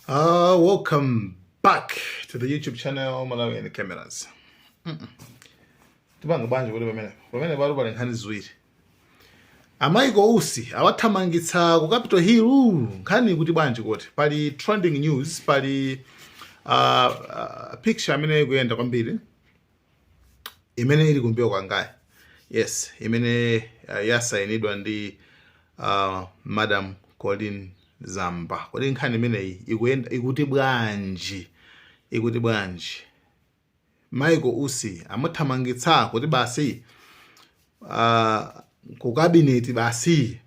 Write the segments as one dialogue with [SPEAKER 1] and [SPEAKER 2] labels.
[SPEAKER 1] Welcome back to the YouTube channel Malawi and Cameras. Tipanga bwanji kuti pamene palo pali nkhani ziwiri. A Michael Usi awathamangitsa ku Capitol Hill. Nkhani kuti bwanji? Kuti pali trending news, pali picture amene ikuyenda kwambiri imene ili kumbuyo kwangayi, yes, imene yasayinidwa ndi Madam Colleen Zamba. Kodi nkhani imeneyi ikuyenda ikuti bwanji? Ikuti bwanji? Michael Usi amuthamangitsa kuti basi ku cabinet basi.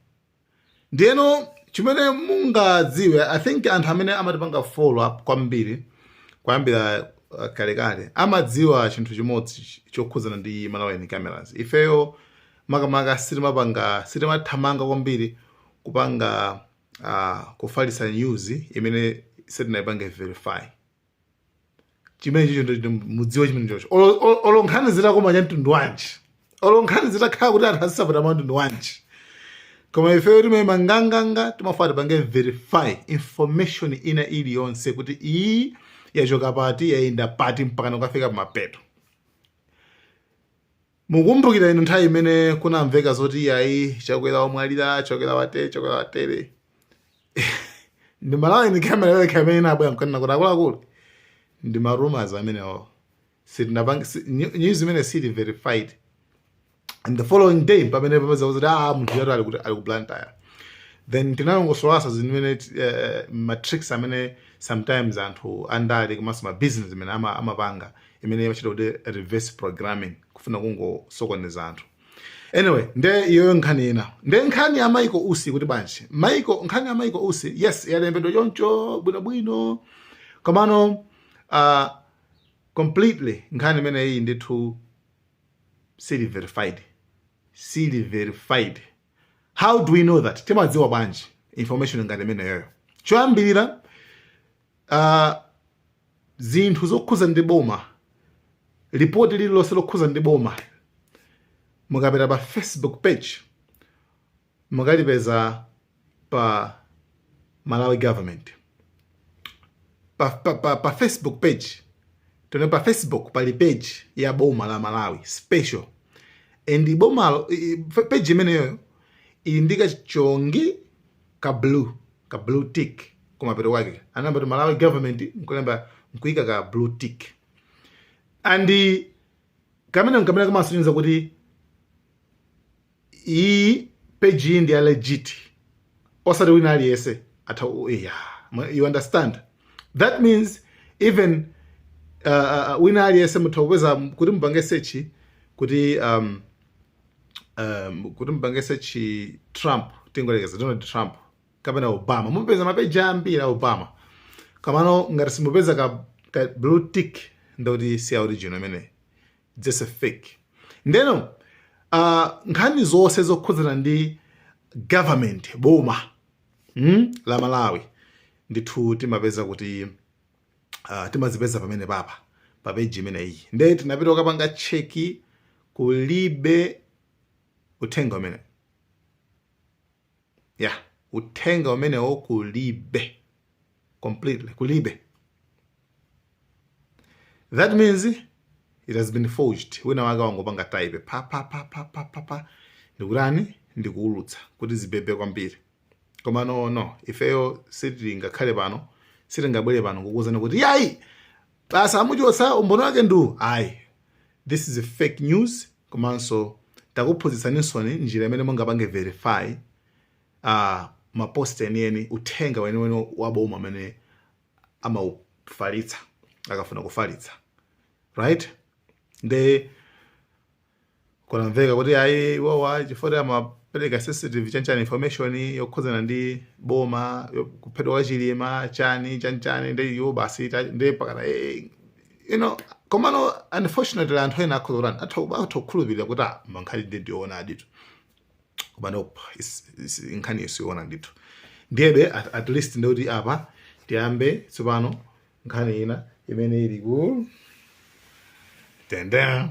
[SPEAKER 1] Ndiyeno chimene mungadziwe, I think anthu amene amatipanga follow up kwambiri kuyambira kalekale amadziwa chinthu chimodzi chokhudzana ndi Malawi Cameras. Ifeyo makamaka sitimapanga, sitimathamanga kwambiri kupanga kufalitsa news imene sitinayipange verify. Chimene chicho ndi mudziwe chimene chocho. Olo nkhani zitakoma cha mtundu wanji, olo nkhani zitakhala kuti anthu azisapota mwa mtundu wanji, koma ifeyo timayima nganganga, timafuna tipange verify information ina iliyonse kuti iyi yachoka pati, yayenda pati, mpaka kukafika pamapeto. Mukumbukira inu nthawi imene kunamveka zoti yayi, Chakwera wamwalira, Chakwera wate, Chakwera watere? Ndi Malawi Camera yokha imene inabwera nkanena kuti akuluakulu, ndi ma rumors amenewo, sitinapanga news imene sili verified. And the following day pamene pameza kuti ah, munthu yatu ali kuti ali ku Blantyre, then tinalongosolasa zimene ma tricks amene sometimes anthu andale komanso ma business amene amapanga, imene imachita kuti reverse programming, kufuna kungosokoneza anthu. Anyway, nde iyoyo nkhani ina. Nde nkhani ya Michael Usi kuti bwanji? Michael, nkhani ya Michael Usi, yes, yalembedwa choncho bwinobwino, komano completely nkhani imeneyi ndithu sili verified, sili verified. How do we know that? Timadziwa bwanji information ngati imeneyoyo? Choyambirira, zinthu zokhuza ndi boma, ripoti lililonse lokhuza ndi boma, mukapita pa Facebook page mukalipeza pa Malawi Government pa Facebook page. Tone pa Facebook pali page ya boma la Malawi special, and bomalo page imeneyoyo ili ndi kachongi ka blue, ka blue tick kumapeto kwake. Anamba kuti Malawi Government, nkulemba nkuika ka blue tick, and kamene kamasonyeza kuti iyi page iyi ndi ya legit, osati wina aliyense atha. Yeah, you understand? That means even wina aliyense mutha kupeza kuti mupange search kuti kuti mupange search Trump, tingolekeza Donald Trump kapena Obama, mupeza mapeji ambiri a Obama. Kamano ngati simupeza ka blue tick, ndikuti si original imene, just a fake. Ndeno nkhani zonse zokhudzana ndi government, boma la Malawi, ndithu timapeza kuti timazipeza pamene papa pa page imeneyi. Nde tinapita kukapanga check, kulibe uthenga umene ya uthenga umenewo, kulibe completely, kulibe. That means it has been forged. Wina wake wangopanga type pa pa pa pa pa pa pa, ndikutani, ndikuulutsa kuti zibebe kwambiri. Koma no, ifeyo sitingakhale pano, sitingabwere pano kukuwuzani kuti yayi, basi amuchotsa, umboni wake ndu ayi. This is a fake news. Komanso takuphunzitsaninso njira imene mungapange verify mapost enieni, uthenga weniweni wa boma amene amaufalitsa akafuna kufalitsa, right? Nde kunamveka kuti ayi, iwowa chifukwa amapereka sensitive chanchani information yokhudzana ndi boma, kuphedwa kwa Chilima, chani chanchani, ndi iwo basi ndi pakana komano unfortunately anthu ena akhoza kutani, atha kukhulupirira kuti ah, mankhali ndi ndiyoona aditu. Koma nope, nkhani isiyoona ndithu. Ndiyebe at least ndikuti apa tiyambe tsopano nkhani ina imene ili ku tende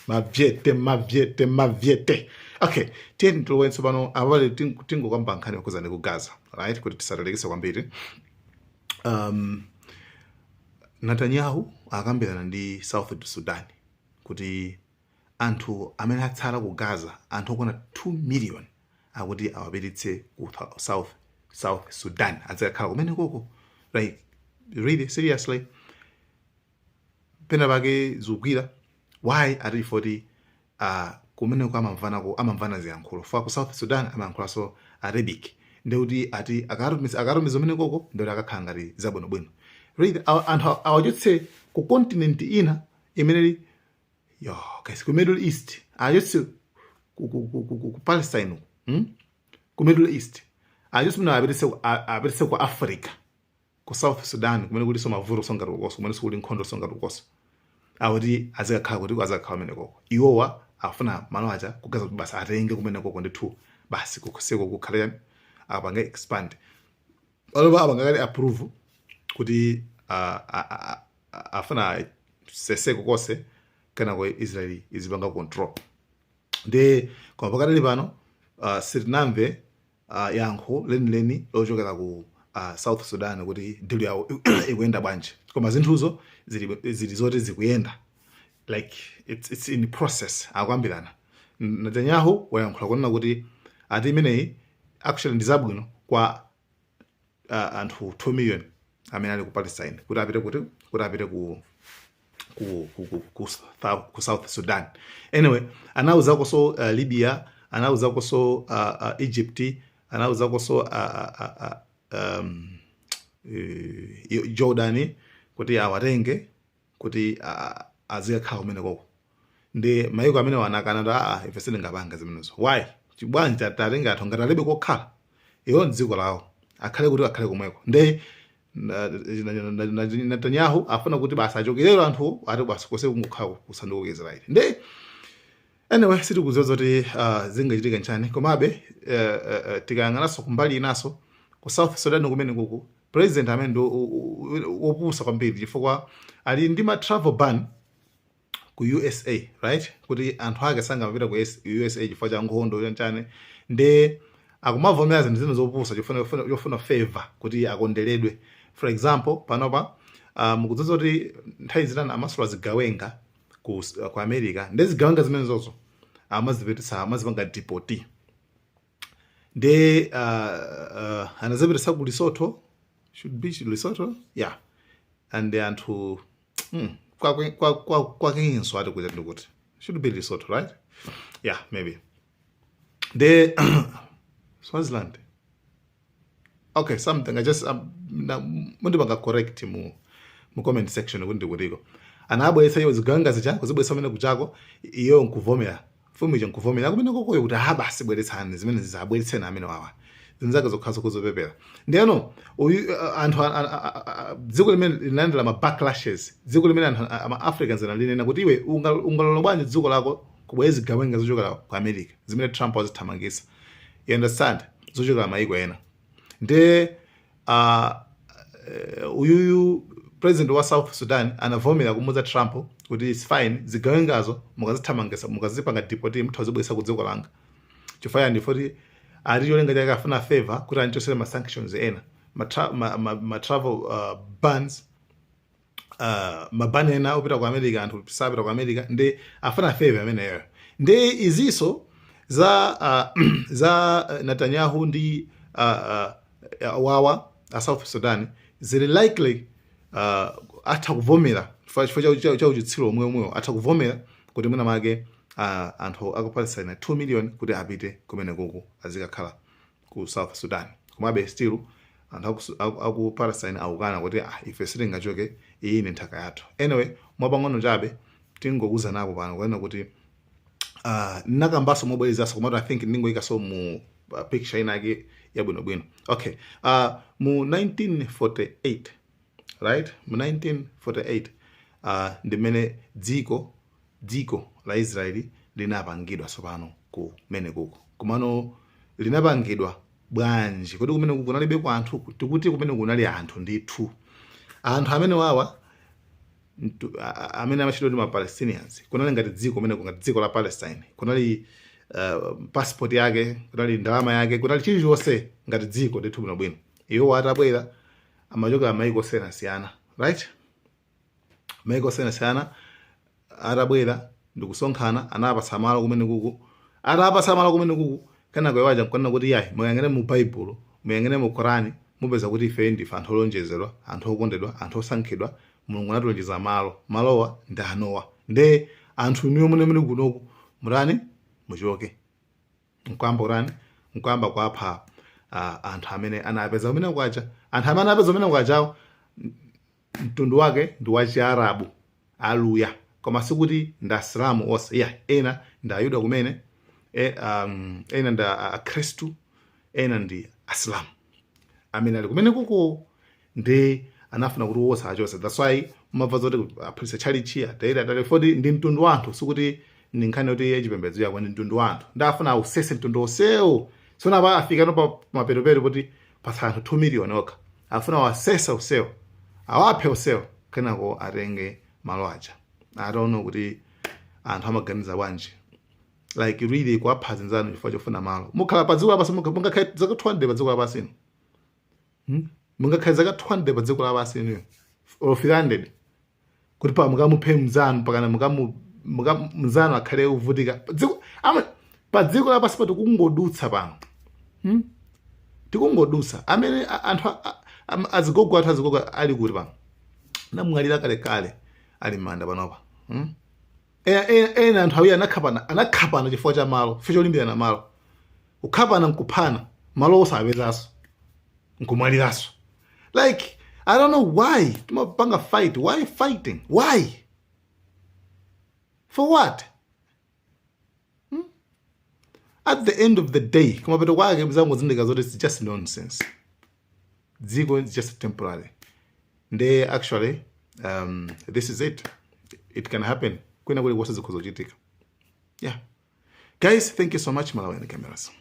[SPEAKER 1] mavyete mavyete mavyete. Okay, tiye tilowe tsopano. Apale tingokamba nkhani yokhudzana ndi ku Gaza, right, kuti tisatalekese kwambiri. Netanyahu akambirana ndi South Sudan kuti anthu amene atsala ku Gaza, anthu okwana 2 million, akuti awapititse ku South Sudan, azikakhala kumene koko. Like, really, seriously, pena pake zikugwira. Why? Ati foti kumeneko amamvanako, amamvana ziyankhulo fa ku South Sudan amayankhulanso Arabic, ndekuti ati akatumiza kumene koko, ndekuti akakhala ngati zabwinobwino. Really, anthu awachotse ku continent ina imene, yo guys, ku Middle East, achotse ku Palestine uku, Ku Middle East achotse mene apititse ku Africa, ku South Sudan, kumene kuliso mavuto songati kukoso, kumene sikuli nkhondo songati kukoso, akuti azikakhala kuti azikakhala kumene koko. Iwowa afuna malo aja kugaza kuti basi atenge kumene koko ndithu, basi kukhoseko kukhale apange expand. Panopa apanga kale approve kuti afuna seseko konse, kenako Israeli izipanga control. Ndi koma pakatali pano sitinamve yankho lenileni lochokera ku South Sudan kuti deal yawo ikuyenda bwanji, koma zinthuzo zili zoti zikuyenda, like it's in process, akuyambirana. Netanyahu wayankhula kunena kuti ati imeneyi actually ndi zabwino kwa anthu 2 million amene ali ku Palestine kuti apite ku South Sudan. Anyway, anawuzakonso Libya, anawuzakonso Egypt, anawuzakonso Jordan kuti awatenge kuti azikakhala kumene koko. Ndi mayiko amene wanakana kuti aa, ife sitingapanga zimenezo. Why? Chibwanji tatenga anthu ngati alibe kokhala? Iwo dziko lawo, akhale kuti akhale komweko. Ndi Netanyahu afuna kuti basi achokerero anthu, ati basi kose kungokhala kusanduka Israeli. Ndi anyway, sitikudziwa zoti zingachitika nchani. Komabe tikayang'ananso kumbali inaso, ku South Sudan kumene kuku president amene ndi wopusa kwambiri, chifukwa ali ndi ma travel ban ku USA, right? Kuti anthu ake sangamapita ku USA chifukwa cha nkhondo chanchane. Ndi akumavomera zinthu zina zopusa chofuna favor kuti akonderedwe. For example, panopa mukudziwa kuti nthawi zina amasula zigawenga ku America, ndi zigawenga zimene zozo amazipititsa, amazipanga deport. Ndi anazipititsa ku Lesotho, should be Lesotho, yeah. And anthu kwakenso ati kuti ndikuti should be Lesotho, right? Yeah, maybe the Swaziland. Okay, something I just mundipanga correct mu comment section kuti ndikutiko. Anabweretsa iwo zigawenga zija, kuzibweretsa kumene kuchako, iyo nkuvomera, mfumu ija nkuvomera kumene kokoyo kuti ah, basi, bweretsani zimene zizabweretseni amene wawa zinzake zokhazo kuzopepera. Ndiyeno uyu anthu dziko limene linalandira ma backlashes, dziko limene anthu ama Africans analinena kuti iwe ungalola bwanji dziko lako kubwera zigawenga zochokera ku America zimene Trump wazithamangisa, you understand, zochokera mayiko ena? Ndi uyuyu president wa South Sudan anavomera kumuza Trump kuti it's fine, zigawengazo mukazithamangisa, mukazipanga deport, mutha kuzibweretsa ku dziko langa. Chifukwa ndi foti ati cholinga chake afuna favor kuti anchosere ma sanctions ena, ma travel bans, ma ban ena opita ku America, anthu sapita ku America. Ndi afuna favor ameneyo. Ndi iziso za Netanyahu ndi wawa a South Sudan zili likely atha kuvomera chifukwa cha uchitsiru omwe atha kuvomera kuti mwina make anthu aku Palestine 2 million kuti apite kumene kuku azikakhala ku South Sudan. Komabe still anthu aku Palestine akukana kuti ah, ife sitingachoke, iyi ni nthaka yathu. Anyway, mwapang'ono chabe tingokuzanapo pano kunena kuti nakambaso mobwerezanso, komatu I think ndingoyikaso mu picture inake yabwinobwino. Okay, mu 1948, right, mu 1948 ndimene dziko la Israeli linapangidwa. Tsopano kumene kuko, komano linapangidwa bwanji? Kodi kumene kuko kunalibe ku anthu? Tikuti kumene kunali anthu ndithu, anthu amene wawa amene amachitidwa ndi ma Palestinians. Kunali ngati dziko kumene, ngati dziko la Palestine, kunali passport yake, kunali ndalama yake, kunali chilichonse ngati dziko ndithu bwinobwino. Iwo atabwera Amachokera maiko osiyanasiyana, right? Maiko osiyanasiyana atabwera ndikusonkhana, anapasa malo kumene kuku. Atapasa malo kumene kuku, kenako iwaja nkuona kuti yayi, muyang'ane mu Baibulo, muyang'ane mu Korani, mupeza kuti ife ndife anthu olonjezedwa, anthu okondedwa, anthu osankhidwa. Mulungu anatilonjeza malo, malowa ndi anowa. Nde anthu inuyo mune muli kunoku mutani? Muchoke. Nkwamba kutani? Nkwamba kuapha anthu amene anapeza kumene kwacha. Anthu amene anapeza kumene kwachawo, mtundu wake ndi wa Chiarabu, Aluya, koma sikuti ndi Asilamu onse, yeah. Ena ndi Ayuda kumene, ena ndi Akhristu, ena ndi Asilamu amene ali kumene kuko. Ndi anafuna kuti wonse achose. That's why mumamva zoti aphunzitsa tchalichi atere atere, foti ndi mtundu wa anthu. Sikuti ndi nkhani yoti yachipembedzo yako, ndi mtundu wa anthu. Ndafuna ausese mtundu onsewo. Sona pa afikano pa maperopero kuti pasa anthu 2 million okha, afuna wasesa onsewo, awaphe onsewo, kenako atenge malo aja. I don't know kuti anthu amaganiza bwanji. Like, really, kuwapha zinzanu chifukwa chofuna malo? Mukhala pa dziko lapansi, mungakhale zaka 200 pa dziko lapansi ino? Mungakhale zaka 200 pa dziko lapansi inuyo or 300, kuti pa mukamuphe mzanu, pakana mzanu akhale uvutika pa dziko ama pa dziko lapansi pa? Tikungodutsa pano, Tikungodutsa. Amene anthu azigogo athu, azigogo ali kuti pano? Namwalira kalekale, ali m'manda panopa, Ena anthu awiri anakhapana, anakhapana chifukwa cha malo, chifukwa cholimbirana malo, kukhapana nkuphana, malo osapezanso, nkumwaliranso. Like, I don't know why timapanga fight. Why fighting? Why? For what? At the end of the day, kumapeto kwake mzangozindika zoti it's just nonsense. Dziko is just temporary. Nde actually, this is it. It can happen kwina kulikonse, zikhoza kuchitika. Yeah, guys, thank you so much. Malawi and Cameras.